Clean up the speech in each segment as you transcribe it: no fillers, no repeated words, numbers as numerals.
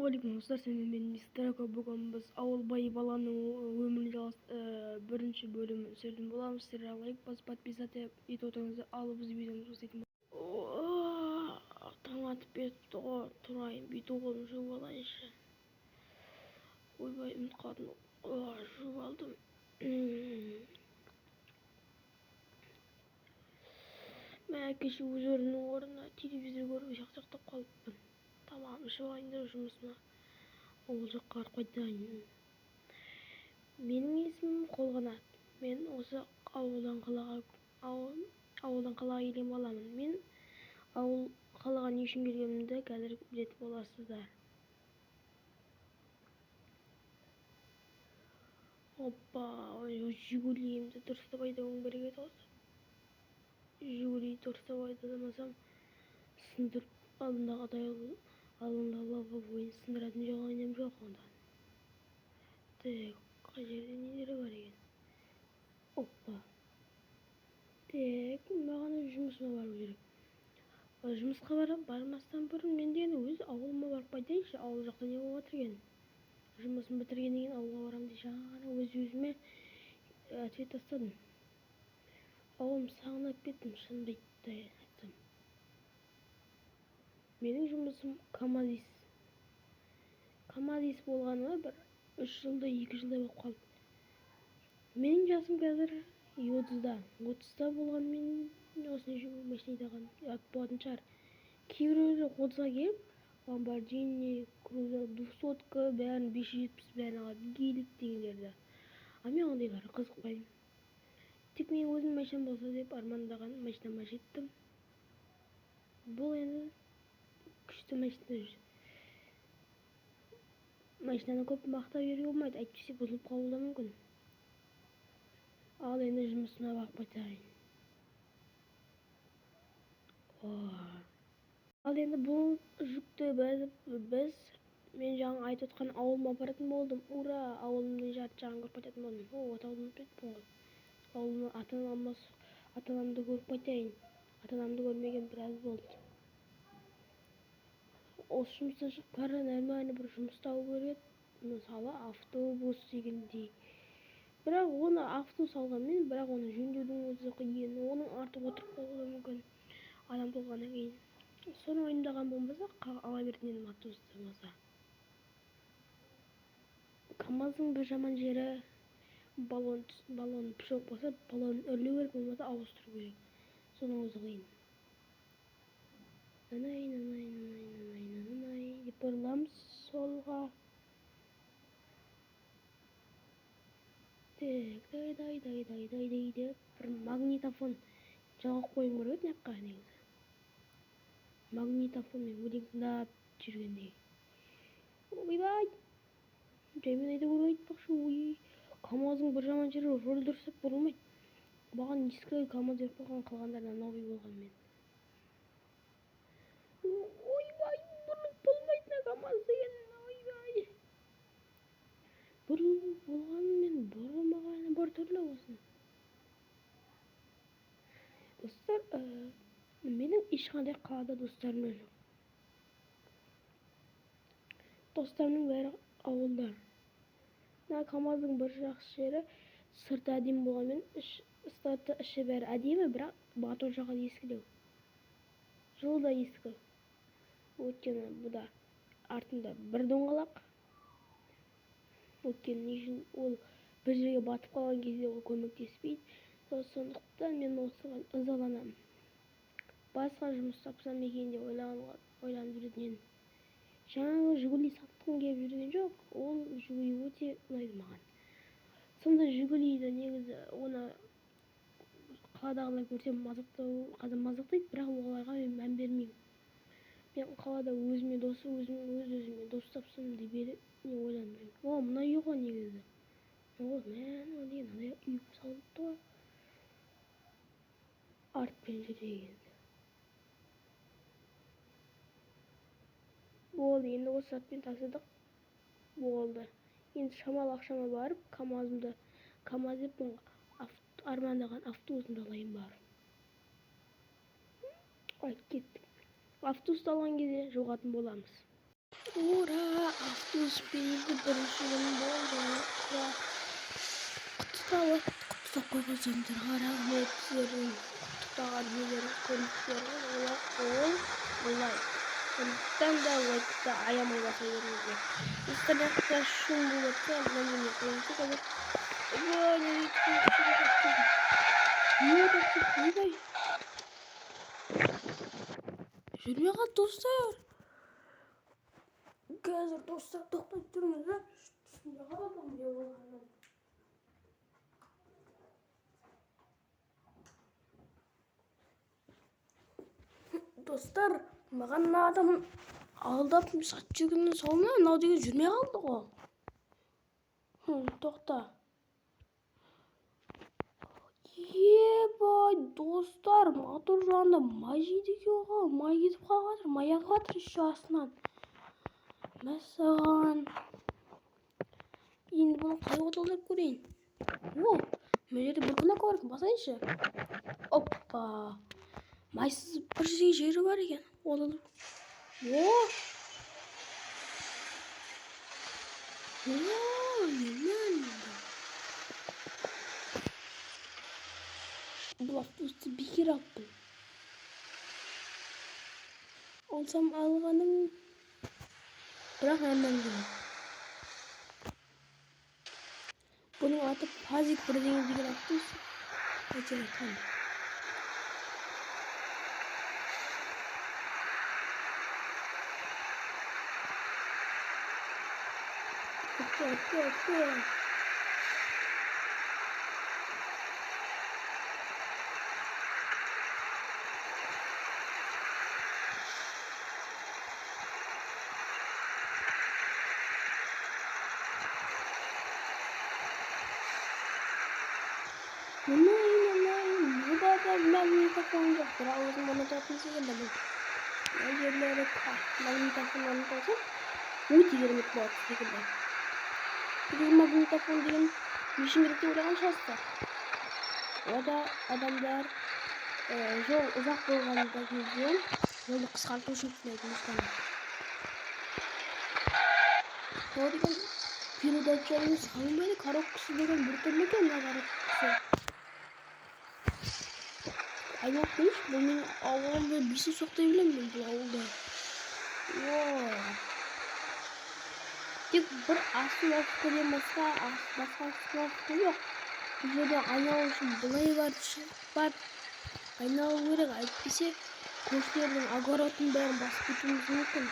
Ассалаумағалейкум, достар! Сіздермен мен, Мистер Ако. Бүгін біз Ауылбай баланың өмірін бірінші бөлімін түсіретін боламыз. Сіздер лайк басып, подписаться етіп отырыңыздар. Ал біз видеомызды бастайтын. Таң атып кетіпті ғой. Тұрайын, бетім қолымды жуып алайыншы. Ойбай, ұмытып қалдым. Жуып алдым. Мә, кеше өз орнының орнына телевизор көріп ұйықтап қалыппын. Тамағымды ішіп алайын да, жұмысыма, ауыл жаққа барып қайтайын. Менің есімім Қолғанат. Мен осы ауылдан қалаға келген баламын. Мен ауыл қалаға не үшін келгенімді қазір білетін боласыздар. Опа, Жигулиімді дұрыстап айдауым керек еді ғой. Жигули дұрыстап айдамасам, сындырып, алдындағы лобовойын сындыратын жағдайым жоқ онда. Так, қай жерде нелер бар екен? Опа. Так, маған жұмысыма бару керек. Жұмысқа бармастан бұрын мен деген өз ауылыма барып қайтайыншы. Ауыл жақта не болып жатыр екен? Жұмысын бітіргеннен кейін ауылға барамын деп жаңа ғана өз өзіме ответ тастадым. Ауылым сағынып кеттім, шынымды айтсам. Менің жұмысым камазист. Камазист болғаныма бір 3 жылдай, 2 жылдай болып қалды. Менің жасым қазір 30-да. 30-да болғанымен, осындай машина айдаған ұят болатын шығар. Кейбіреулер 30-ға келіп, Ламборджини, Крузер, двухсотка, бәрін, 570, бәрін алады, гелик дегендерді. А мен ондайларға қызықпаймын. Тек мен өзім машинам болса деп армандаған машинама жеттім. Бұл енді күшті машина. Машинаны көп мақтай беруге болмайды, әйтпесе бұзылып қалуы да мүмкін. Ал енді жұмысыма барып қайтайын. Ал енді бұл жүкті біз мен жаңа айтып отқан ауылыма апаратын болдым. Ура, ауылымның жарты жағын көріп қайтатын болдым. О, отауды ұмытып кетіппін ғой. Ауылыма ата-анамды көріп қайтайын. Ата-анамды көрмеген біраз болды. Осы жұмыстан шығып, нормальный бір жұмыс табу керек еді. Мысалы, автобус дегендей. Бірақ оны автобус алғанмен, бірақ оны жөндеудің өзі қиын. Оның арты отырып қалуы да мүмкін адам толғаннан кейін. Соны уайымдаған болмаса, ала беретін едім автобусты болмаса. КамАЗдың бір жаман жері: баллон жоқ болса, баллон үрлеу керек, болмаса ауыстыру керек. Соның өзі қиын. Нанай, нанай, нанай, нанай, нанай деп бұрыламыз солға. Так, дай, дай, дай, дай, дай, дай деп бір магнитофон жалғап қоюым керек еді мына жаққа негізі. Магнитофонмен өлең тыңдап жүргендей. Ойбай, жаймен айдау керек айтпақшы. Ой, КамАЗдың бір жаман жері: руль дұрыстап бұрылмайды. Маған ескі КамАЗ беріп қойған, қалғандарына новый болғанмен. Ойбай, бұрылып болмайды мына КамАЗ деген. Ойбай, бұрылып болғанымен, бұрылмағаны бір түрлі болсын. Достар, менің ешқандай қалада достарым жоқ. Достарымның бәрі ауылда. Мына КамАЗдың бір жақсы жері: сырты әдемі болғанымен, сырты, іші бәрі әдемі, бірақ мотор жағы ескілеу, жылы да ескі. Өйткені бұда артында бір доңғалақ. Өйткені не үшін? Ол бір жерге батып қалған кезде ол көмектеспейді. Сондықтан мен осыған ызаланамын. Басқа жұмыс тапсам екен деп ойланып жүретін едім. Жаңағы Жигули сатқым келіп жүрген жоқ. Ол Жигули өте ұнайды маған. Сонда Жигулиді негізі, оны қаладағылар көрсе, мазақтау, қазір мазақтайды, бірақ оларға мен мән бермеймін. Мен қалада өзіме дос, өзім өз өзіме дос тапсам деп не ойланып жүрмін. О, мына үй ғой негізі. О, мә, мынау деген мынандай үй салыныпты ғой. Артпен жүрейік енді. Болды, енді осы затпен тасыдық. Болды, енді шамалы ақшама барып, КамАЗымды, КамАЗ деппін ғой, армандаған автобусымды алайын барып. Ай, кеттік. Автобусты алған кезде жоғатын боламыз. Ура! Велосипедті бірінші күн болды. Құттықтап қойған жандарға рахмет. Сіздердің құттықтаған нелеріңіз, көмектеріңіз, ол лайк. Сондықтан да лайкты аямай баса беріңіздер. Достар, мына жақта шум болып жатса, мына жерге қойыңыздар қазір. Ойбай, не ойбай. Жүрмей қалды, достар. Қазір, достар, тоқтай тұрыңыздар. Түсінбей қалдым не болғанын. Достар, маған мына адам алдап сатып жүргеннен сол ма? Мынау деген жүрмей қалды ғой. Тоқта. Ебай, достар, мотор жағында май жейді екен ғой. Май кетіп қалып жатыр, май ағып жатыр еще астынан. Мәссаған. Енді бұны қалай оталдырып көрейін? О, мына жерде бір кнопка бар екен, басайыншы. Оппа. Майсыз бір жері бар екен. О! О, нормально. Бұл автобусты бекер алыппын. Алсам алғаным, бірақ нормально. Бұның аты Пазик бірдеңе деген автобус. Әйтеуір айтқанда. Опа. Мына да магнитофон жоқ, бірақ өзім ұнататын секілді бұл. Мына жерлері магнитофон орнатылса, өте керемет болады секілді. Негізі магнитофон деген не үшін керек деп ойлаған шығарсыздар. Ода адамдар жол ұзақ болғанда кезде жолды қысқарту үшін тыңдайтын музыканы. Ол деген передача емес, қалмайды, коробкасы деген біртүрлі екен мына коробкасы. Айналып көрейінші, бұл менің ауылымды бес саусақтай білемін мен бұл ауылды. О! Тек бір остановкадан басқа остановка жоқ. Бұл жерде айналу үшін былай барып шығып барып айналу керек, әйтпесе көршілердің огородын бәрін басып кетуіміз мүмкін.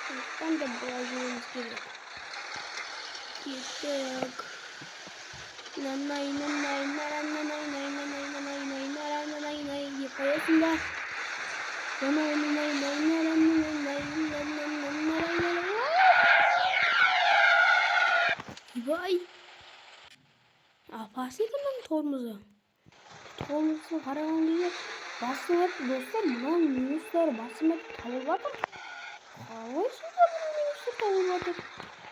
Сондықтан да былай жүруіміз керек. Кеттік. Нанай, нанай, нанай, нанай, нанай, нанай, нанай, нанай, нанай деп қоясың да. Нанай, нанай, нанай, нанай, нанай, нанай, нанай. Ойбай. Апасы екен мынаның тормозы. Тормозын қараған кезде басып жатыр, достар, мынаның минустары басып жатыр, табылып жатыр. Қалай сонда бұның минустары табылып жатыр?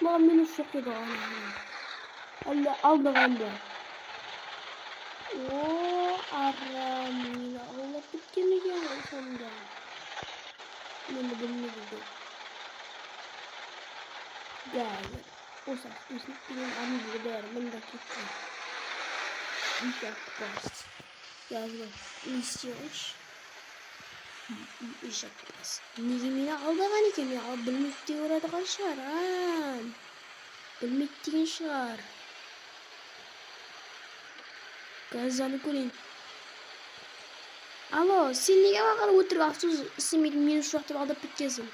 Маған минус жоқ деді ғой. Әлде алдаған ба? О, арам, мені аулап кеткен екен ғой сонда. Мені білмеді деп. Қазір осы автобустың деген армияға бәрі мында кетті. Ишак бас. Қазір не істейінші? Ишак бас. Неге мені алдаған екен? Мені білмейді деп ойладыған шығар. Білмейді деген шығар. Қазір звонып көрейін. Алло, сен неге маған өтірік автобус істемейтін минус жоқ деп алдап кеткенсің?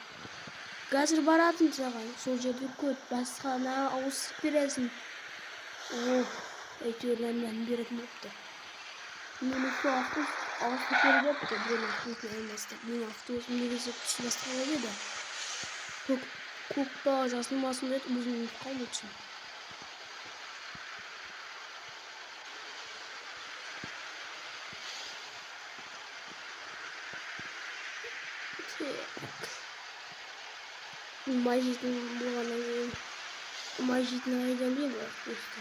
Қазір баратын саған, сол жерде күт, басқаны ауыстырып бересің. Ох, әйтеуір нән беретін болыпты. Мені сол автобус ауыстырып бер депті, біреудің автобусына алмастырып. Менің автобусым негізі түсі басқа еді. Көк па, жасыл ма сондай еді, өзім ұмытып қалдым түсін. Так. Май жейтін болғаннан кейін май жейтін қайдан білейін бұл автобусты.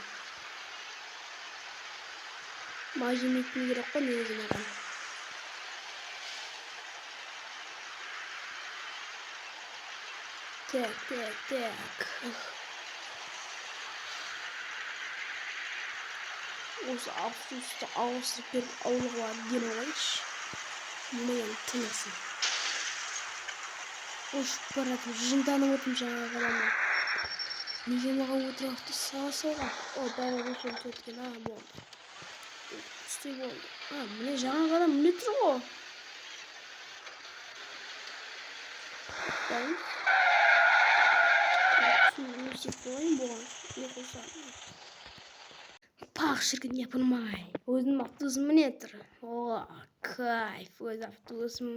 Май жемейтін керек қой негізі маған. Так, так, так. Осы автобусты ауыстырып беріп, ауылға барып демалайыншы, миым тынсын. Ұшып бара жатырмын, жынданып отырмын жаңағы адамға. Неге маған өтірік автобус сала салған? О, бәрі өшіріп кеткен. А, болды, түсте болды. А, міне, жаңағы адам міне тұр ғой. Тоқтаймыз, істеп қояйын болған не қосамын. Пах, шіркін, япырмай, өзімнің автобусым міне тұр. О, кайф, өз автобусым.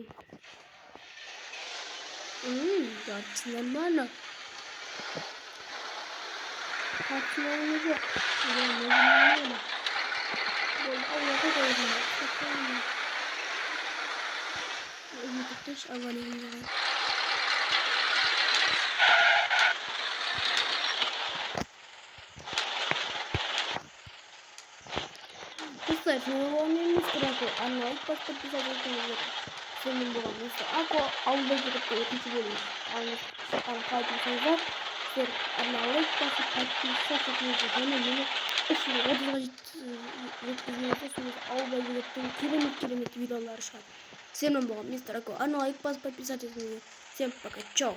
Жартысы нормально. Жартысы нормально жоқ. Нормально. Болды, ауылға қойдым. Өзім тоқтайыншы, аварияны жағайын. Достар, сіздермен болған мен, мистер Ако. Арна лайк басып, подписаться етіңіздер. Сіздермен болған мистер Ако, ауылда жігітті екінші бөлім. Ал шыққанын қалайтын болсаңыздар, сіздер арна лайк басып, подписаться етіңіздер және мені 330-ға жеткізгенде, сол кезде ауылда жігіттің керемет керемет видеолары шығады. Сіздермен болған мистер Ако. Арна лайк басып, подписаться етіңіздер. Всем пока, чао.